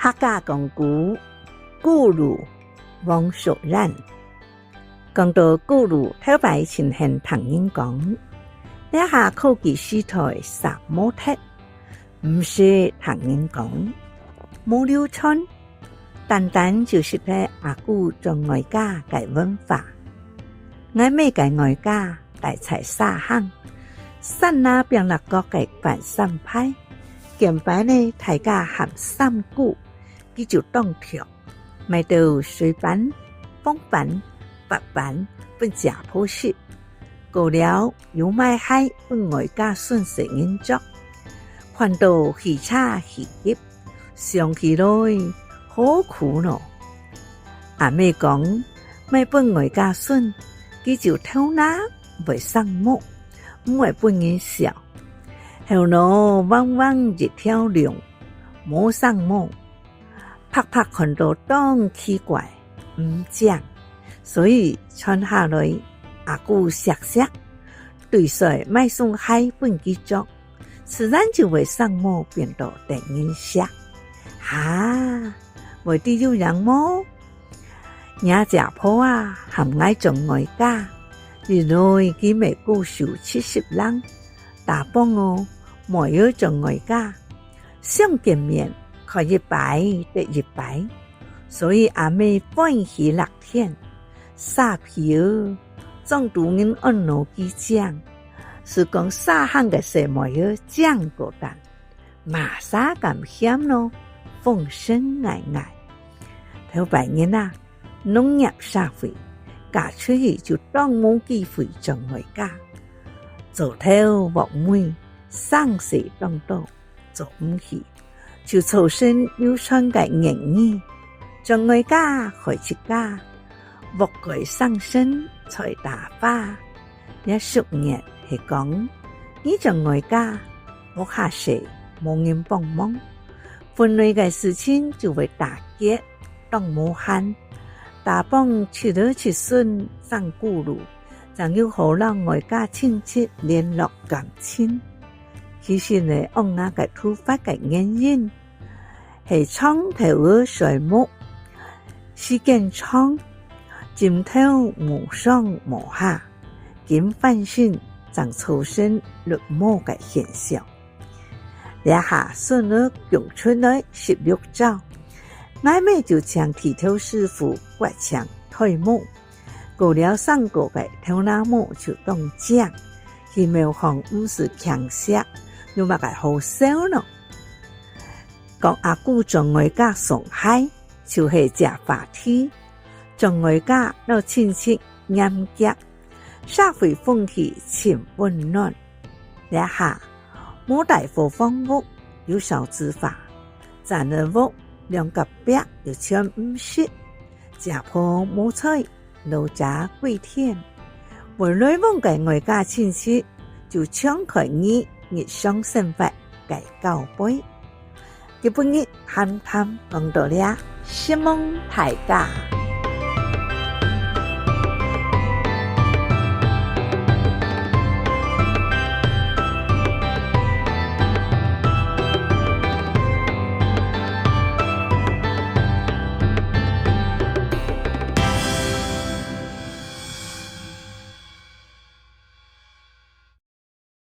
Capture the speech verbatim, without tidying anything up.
客家講古，古路，王淑燕。講到古路，頭擺盡興聽人講，這下科技時代煞無忒，毋識聽人講，無流傳，單單就識得阿姑做外家个文化。𠊎姆个外家戴在沙坑，山林壁角个半山排，見擺呢大家喊三姑，佢就當暢，買兜水粄、飯粄、發粄分姐婆食。過了又買鞋分外家孫細人著，看到稀差稀急，想起來好苦惱。阿姆講，買分外家孫，佢就頭那會生毛，毋會分人笑。後腦橫橫一條龍，無生毛，白白看到當奇怪，毋靚。所以傳下來，阿姑惜惜，對歲買雙鞋分佢著，自然就會生毛變到得人惜。哈，會知有影無？若姐婆啊，喊𠊎做外家，因為佢乜高壽七十零，打幫哦，妹仔做外家，相見面，看一擺得一擺，所以阿姆歡喜樂天。沙皮哦，莊肚人安到幾靚，係講沙坑个細妹仔靚過旦，麼儕敢嫌咯，風神𠊎𠊎。頭擺人啊，農業社會，嫁出去就當無機會做外家，灶頭鑊尾，生事當多，做毋起，就湊身流傳个諺語，做外家害自家，鑊蓋生身菜打花。這俗諺係講，你做外家，屋下事，無人幫忙，分內个事情就會打結，當無閒，打幫出仔出孫生古路，正有好摎外家親戚聯絡感情。其實呢，往那个突發个原因，係長透仔睡目，時間長，枕頭無上無下，緊翻身正造成綠毛个現象。這下孫仔降出來十六朝，𠊎姆就請剃頭師傅刮淨褪毛，過了生過个頭那毛就當靚，去廟項毋使淨惜，有麼个好愁呢？講阿姑做外家送鞋，就係借話題，做外家摎親戚黏結，社會風氣盡溫暖。這下，無大伙房屋，有少子化，棧仔屋，兩隔壁又全毋識，姐婆無在，老者歸田，會來往个外家親戚，就搶開你日常生活个交陪。今晡日閒談講到這，承蒙大家。